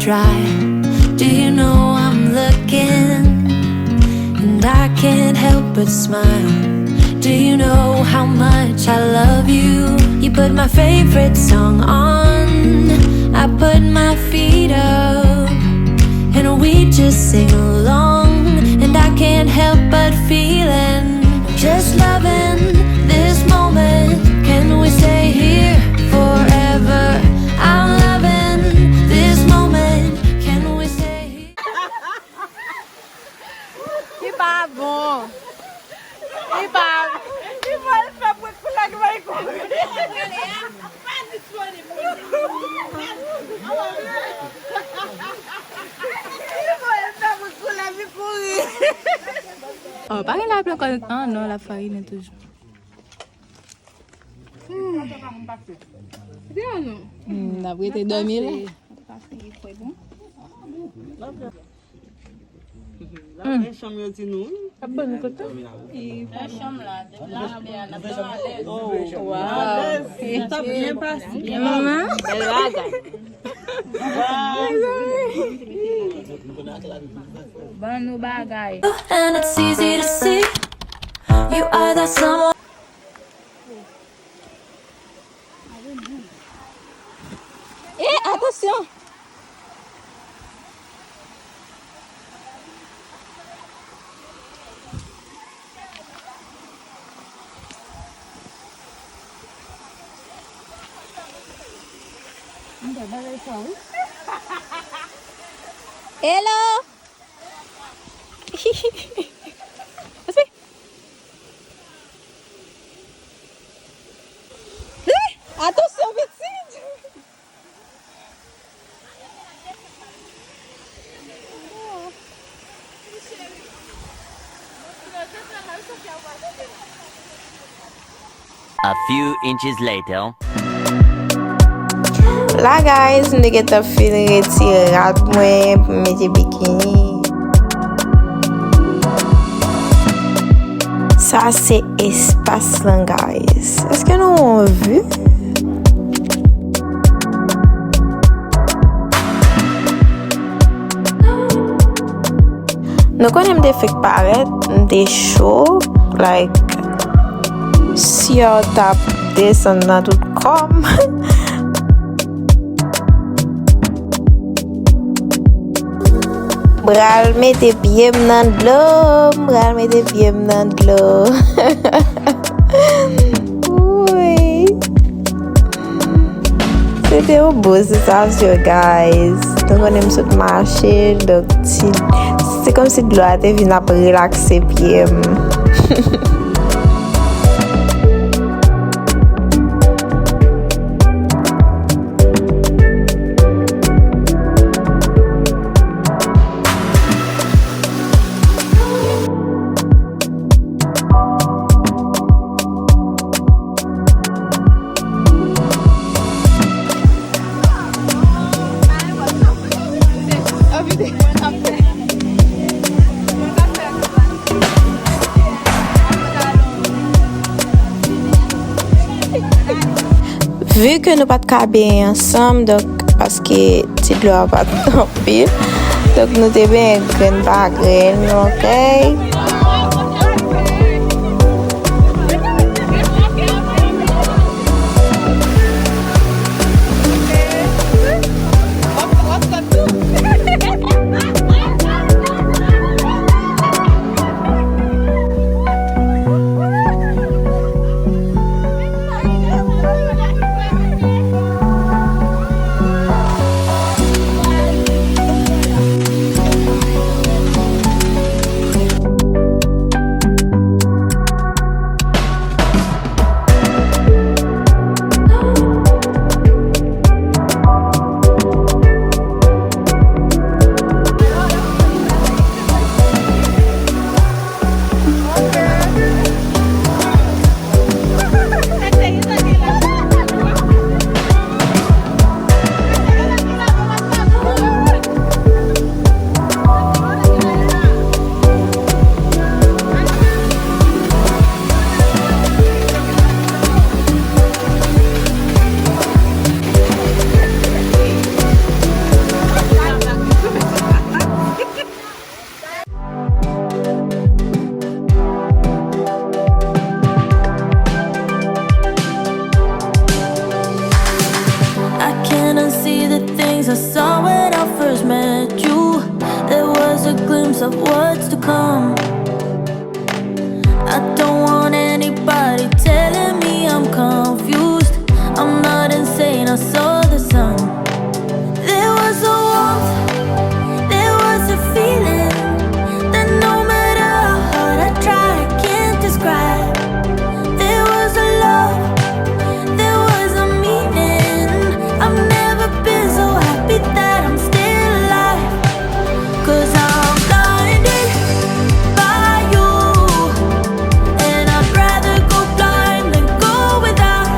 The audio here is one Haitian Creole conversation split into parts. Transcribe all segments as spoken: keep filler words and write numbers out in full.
Try. Do you know I'm looking? And I can't help but smile. Do you know how much I love you? You put my favorite song on. I put my feet up. And we just sing along. And I can't help but feeling. Just loving this moment. Can we stay here forever? I'm loving this moment. Can we stay here? Li pa bon. Li pa bon. Li pa l fè pou koulè k bay kouri. Oh, pa gen lapli ankò. Ah non, l ap farinen toujou. Hmm, n ap rete dòmi la. Chanm yo di nou, wi. Ap ban nou kote? Chanm la, de la, de la, n ap alèz. Oh, wow. Sa byen pase. Bèl bagay. Ban nou bagay. And it's easy to see you are that someone. Eh, atansyon! Hello! Atansyon, pitit! A few inches later. La, guys, m te gentan fin retire rad mwen pou m mete bikini. Sa se espas lan, guys. Èske nou wè yon vi? Nou konnen m te fenk parèt, m te cho, like, syè t ap desann nan tout kò m. Pral mete pye m nan dlo, m pral mete pye m nan dlo. Wi. Se te yon bon sansasyon, guys. Nou konnen m sot mache, donk ti, se kòmsi dlo a te vin ap relakse pye m. Vu que nou pa t ka benyen ansanm, donk, paske ti dlo a pa t anpil, donk, nou te benyen grenn pa grenn, oke? of what's to come. I don't want anybody telling me I'm confused. I'm not insane, I saw the sun. There was a warmth, there was a feeling that no matter how hard I try, I can't describe. There was a love, there was a meaning. I've never been so happy that I'm still alive. 'Cause I'm blinded by you, and I'd rather go blind than go without.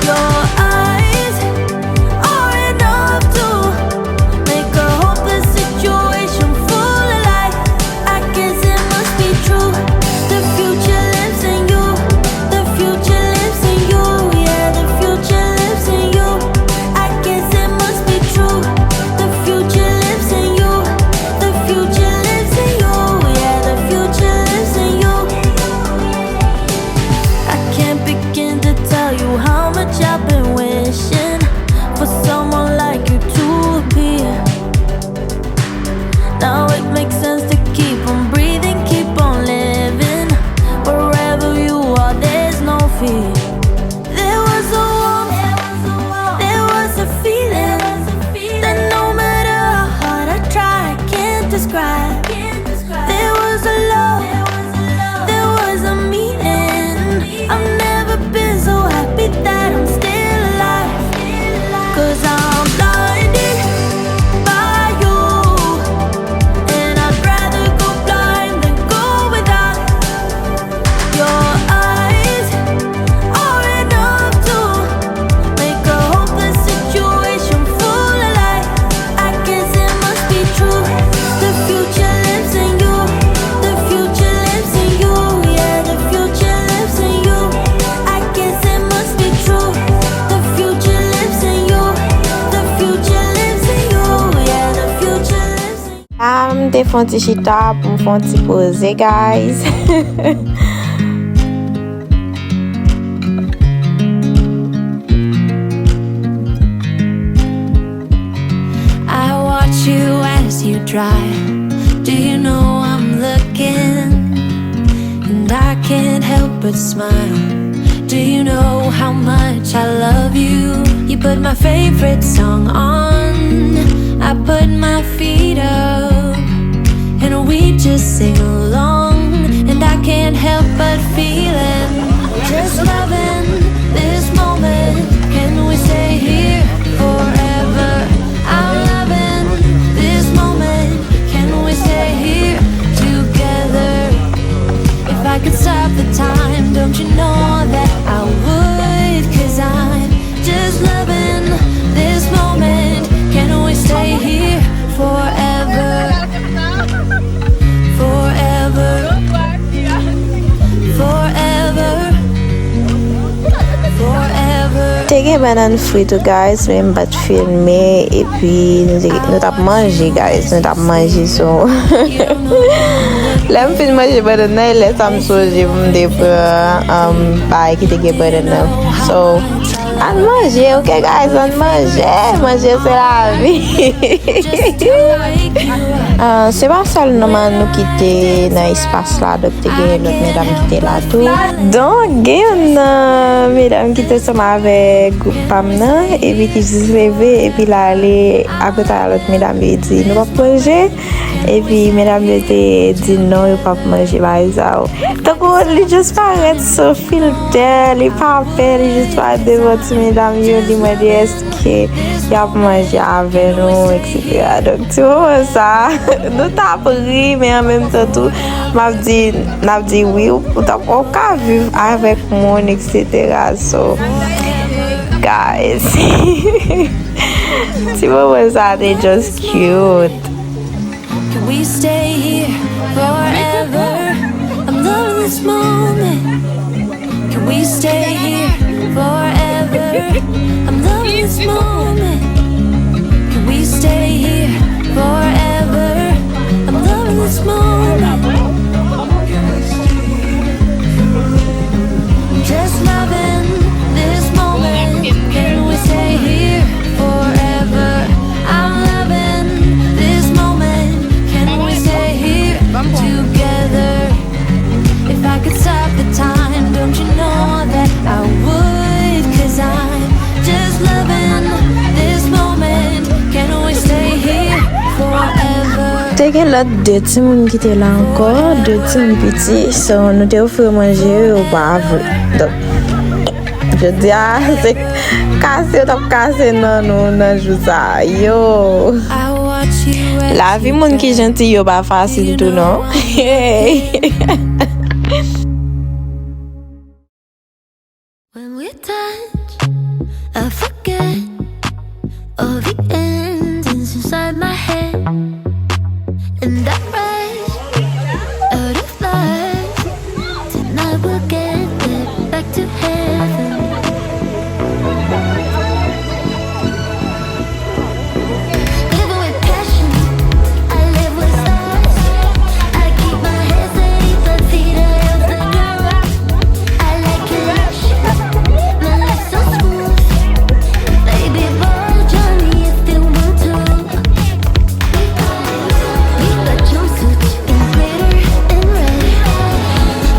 Your eyes are enough to make a hopeless situation full of light. I guess it must be true. The future lives in you. The future lives in you. Yeah, the future lives in you. I guess it must be true. The future lives in you. The future lives in you. Yeah, the future lives in you. I can't begin to tell you how much I've been wishing for someone like you to appear. Now it makes sense to keep on breathing, keep on living. Wherever you are, there's no fear. There was a warmth, there was a feeling that no matter how hard I try, I can't describe. There was a love, there was a meaning. I've never been so happy that I'm still alive. 'Cause I'm blinded by you, and I'd rather go blind than go without. Your eyes are enough to make a hopeless situation full of light. I guess it must be true. The future lives in you. The future lives in you. Yeah, the future lives in you. I guess it must be true. The future lives in you. The future lives in you. Yeah, the future lives in you. Ah, m te fè yon ti chita pou m fè yon ti poze, guys. I watch you as you drive. Do you know I'm looking? And I can't help but smile. Do you know how much I love you? You put my favorite song on. I put my feet up and we just sing along. And I can't help but feeling, just loving this moment. Can we stay here forever? I'm loving this moment. Can we stay here together? If I could stop the time, don't you know that I would? 'Cause I'm just loving this moment. Can we stay here forever? Forever. Forever. Forever. Te gen bannann fri tou, guys, men m pa t filme, epi nou te, nou t ap manje, guys, nou t ap manje, so. Lè m fin manje bannann nan, e lè sa m sonje pou m te pran, um, bagay ki te gen bannann nan. So, ann manje, ok, guys, ann manje. Manje se lavi. Ah, se pa sèl nou, man, nou ki te nan espas la, donk te gen lòt medam ki te la tou. Donk, gen youn nan medam ki te ansanm avèk gwoup pa m nan, epi ki jis leve, epi l ale akote a lòt medam, li di, "Nou p ap manje?" Epi medam yo te di, "Non, yo p ap manje bagay sa yo." Tankou li jis parèt san filtè, li pa pè, li jis parèt devan ti medam yo, li mande èske y ap manje avè nou, etsetera. Donk, ti moman sa, nou t ap ri, men an menm tan tou, m ap di, n ap di wi, ou, ou t ap, ou ka viv avèk moun, etsetera. So, guys, ti moman sa te just cute. Can we stay here forever? I'm loving this moment. Can we stay here forever? I'm loving this moment. Can we stay here forever? I'm loving this moment. Just loving this moment. Can we stay here forever? I'm loving this moment. Can we stay Te gen lòt de timoun ki te la ankò, de timoun piti, so nou te ofri yo manje, yo pa vle. Donk, jodi a, se kase yo t ap kase nan nou nan jou sa a. Yo! Lavi moun ki janti yo pa fasil tou non. Hey! When we touch, I forget all the endings inside my head. And I rise out of life. Tonight we'll get there, back to heaven. Living with passion, I live with stars. I keep my head steady, but feet are off the ground. I like it lush, my life so smooth. Baby boy, join me if you want to. We got jumpsuits in glitter and red.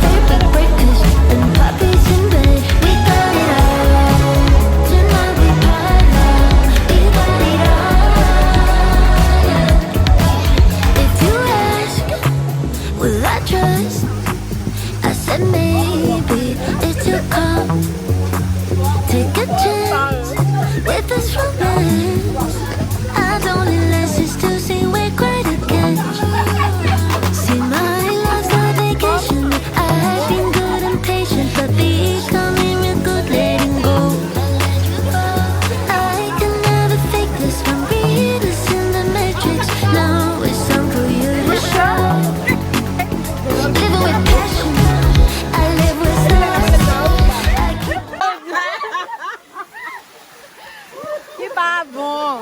Fabric breakers and poppies in bed. We got it all. Tonight we party. We got it all. If you ask, will I trust? I said maybe it's your call. Take a chance with this romance. I don't need license to see we're quite a catch. See, my life's a vacation. I've been good and patient, but becoming real good, letting go. I can never fake this one. Read us in the matrix. Now it's time for you to show. Living with passion. I live with stars. I keep Li pa bon.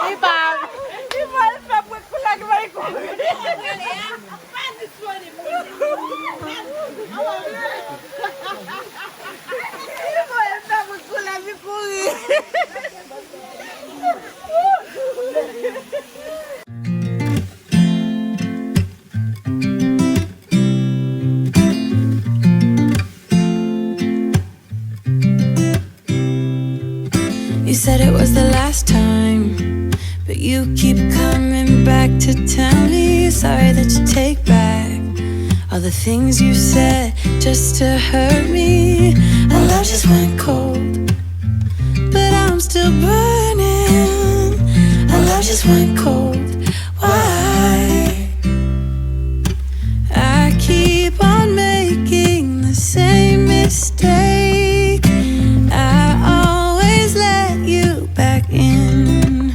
Li pa bon. Li pa fè mwen koulè ki bay kouri. Pa disponib. Li pa fè mwen koulè ki kouri. You said it was the last time, but you keep coming back to tell me sorry that you take back all the things you said just to hurt me. Our love just went cold, but I'm still burning. Our love just went cold. Why? I keep on making the same mistake. I always let you back in.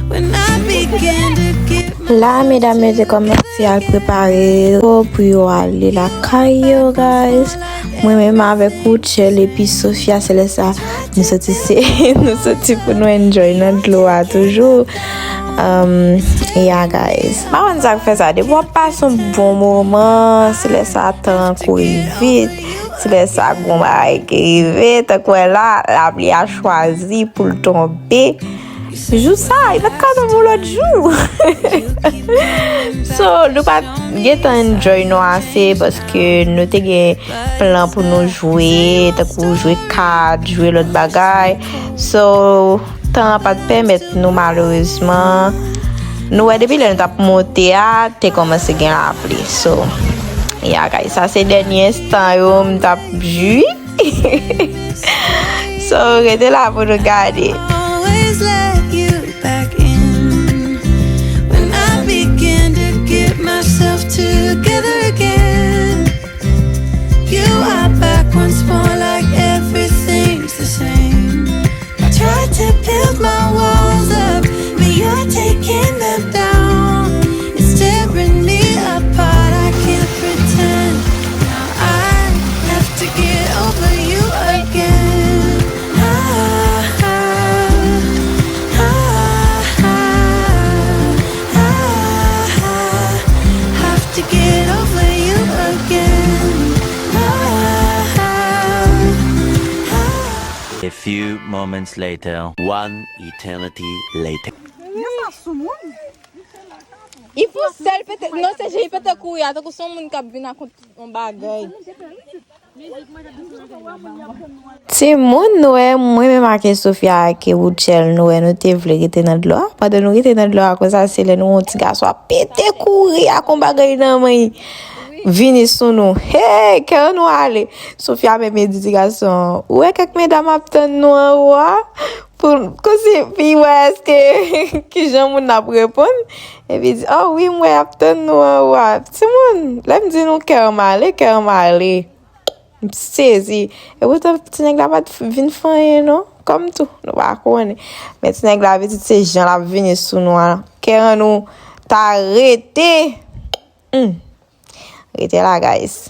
When I begin to get my La, medam yo te kòmanse al prepare yo pou yo ale lakay yo, guys. Mwen menm avèk Rutshelle epi Sofia, se lè sa nou soti se, nou soti pou nou enjoy nan dlo a toujou. Um, yeah, guys. M pa konn sa k fè sa. Depi w ap pase yon bon moman, se lè sa tan an kouri vit. Se lè sa gon bagay ki rive. Tankou wè la, lapli a chwazi pou l tonbe. Jou sa, li pa t ka tonbe yon lòt jou. So, nou pa t gentan enjoy nou ase paske nou te gen plan pou nou jwe, tankou jwe kat, jwe lòt bagay. So, tan an pa t pèmèt nou malerezman. Nou wè depi lè nou t ap monte a, te kòmanse gen lapli. So, yeah, guys, sa se dènye enstan yo m t ap jwi. So, rete la pou nou gade. Always let you back in. When I begin to get myself together again, you are back once more like everything's the same. I tried to build my walls up, but you're taking them down. It's tearing me apart, I can't pretend. Now I have to get over you again. I, I, I, I have to get over you again. I, I, I, A few moments later. One eternity later. Li pou sèl pete, non, se jan li pete kouri a, tankou se yon moun k ap vin ak yon, yon bagay. Timoun, nou wè, mwen menm ak Sofia ak Rutshelle, nou wè, nou te vle rete nan dlo a. Pandan nou rete nan dlo a, konsa, se lè nou wè yon ti gason ap pete kouri ak yon bagay nan men l vini sou nou. Hey, kè nou ale. Sofia menm di ti gason an, ou wè kèk medam ap tann nou anwo a? Pou, kòmsi, pou wè èske, kijan moun ap reponn. Epi di, oh wi, m wè y ap tann nou anwo a. Timoun, lè m di nou kè m ale, kè m ale. M sezi. E poutan, ti nèg la pa t vin fè anyen, non. Kòm tou, nou pa konnen. Men ti nèg la, pitit, se jan l ap vini sou nou a. Kè an nou ta rete. Hmm. Rete la, guys.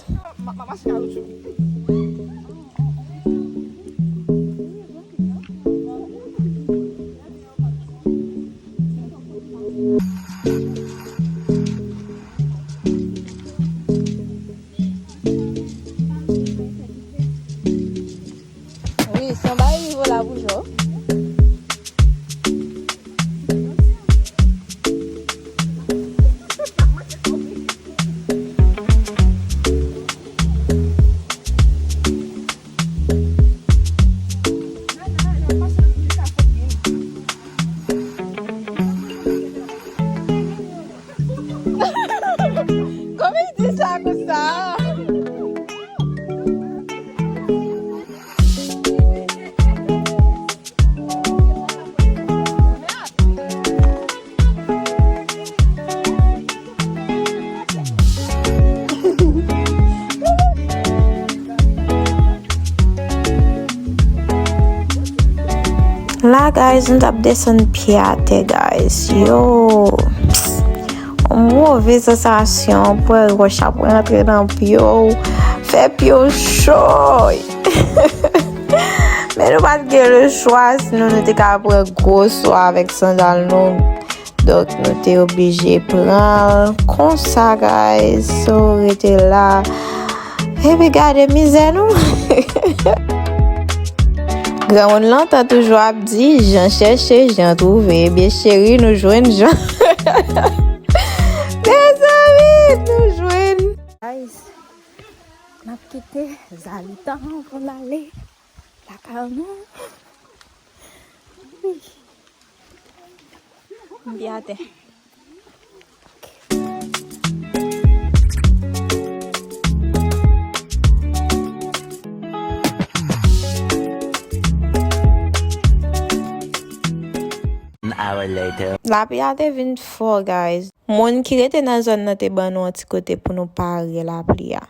Wi, se yon bagay rive la pou jò. Kòman l di sa konsa? La, guys, nou t ap desann pye atè, guys. Yo, yon move sansasyon, pran wòch ap rantre nan pye w, fè pye w cho. Men nou pa t gen lechwa, sinon nou te ka pran gwo so avèk sandal nou. Donk, nou te oblije pran l konsa, guys. So, rete la. Epi gade mizè nou. Granmoun lontan toujou ap di, jan chèche, jan twouve. Ebyen, cheri, nou jwenn jan. Mezanmi, nou jwenn. Guys, n ap kite Zalita pou n ale lakay nou. Wi. M pye atè. An hour later. Lapli a te vin fò, guys. Moun ki rete nan zòn nan te ban nou yon ti kote pou nou pare lapli a.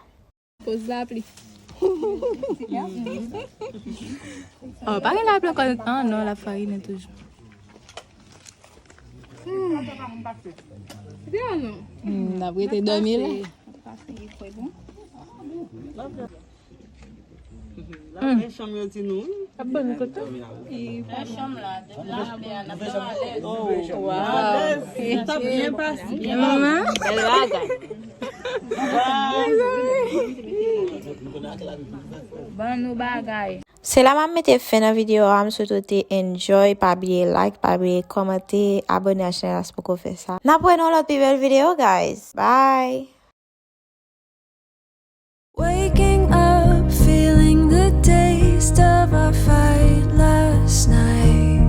Poz lapli. Oh, pa gen lapli ankò. Ah non, l ap farinen toujou. Hmm, n ap rete dòmi la. Hmm. Ap ban nou kote? Oh, wow. Sa byen pase. Bèl bagay. Ban nou bagay. Se la m ap mete fen nan videyo a. M swete w te enjoy. Pa bliye like, pa bliye kòmante, abòne ak chanèl la si w poko fè sa. N ap wè nan yon lòt pi bèl videyo, guys. Bye. Waking up, feeling the taste of our fight last night.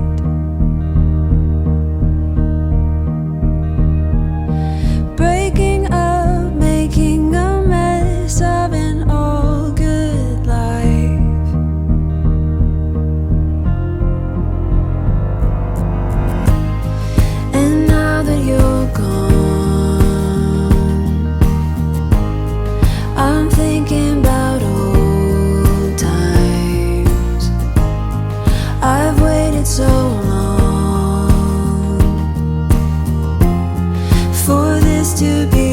Breaking up, making a mess of an all good life. And now that you're gone, I'm thinking about old times. I've waited so long for this to be